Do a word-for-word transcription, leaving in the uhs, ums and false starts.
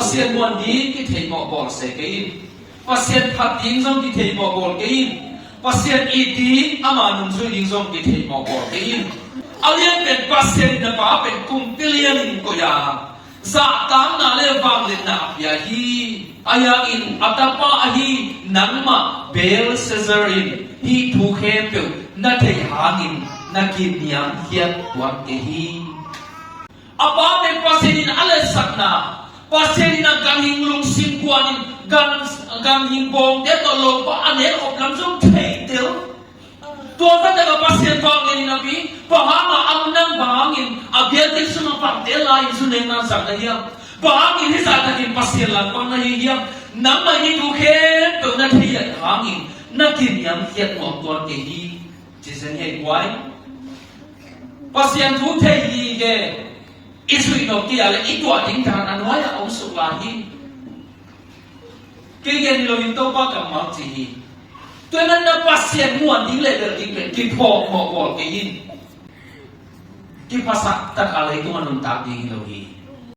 Pasian muan ding kithei mawhbawl se kei in. Pasian phat ding zong kithei mawhbawl kei in. Pasian it ding, ama nungzui ding zong kithei mawhbawl kei in. A lian pen Pasian in a Pa pen kumpi lianin koih a, zahtakna le vangliatna a pia hi. Ahi hangin a Tapa ahi nangmah Belshazzar in hih thu khempeuh na theih hangin na kiniamkhiat tuan kei hi. A Pa pen Pasian in a letsakna, Pasian in a ganhing lungsim kuan in gan, ganhing bawngte tawh lopa a nek khop lam zong theitel. Tua zatek a Pasian vangliatna pi, bang hanga a nang bang hangin a biakinn sungah pangte lai-in zu nekna zang na hiam? Bang hangin hih zahtakin Pasian langpang na hi hiam? Nangmah in hih thu khempeuh na thei hangin na kiniamkhiat nuam tuan kei hi. Ci zen hi ei guai. Pasian thu thei hi ge, i zuih nop kei a le i tuah ding dan a nuai-ah om suk lai hi. Kei gen hi lo in Topa kammal ci hi. Tua ahih manin na Pasian muan ding le belh ding pen kiphawk mawhbawl kei in. Kiphasak taka leitungah nuntak ding hi lo hi.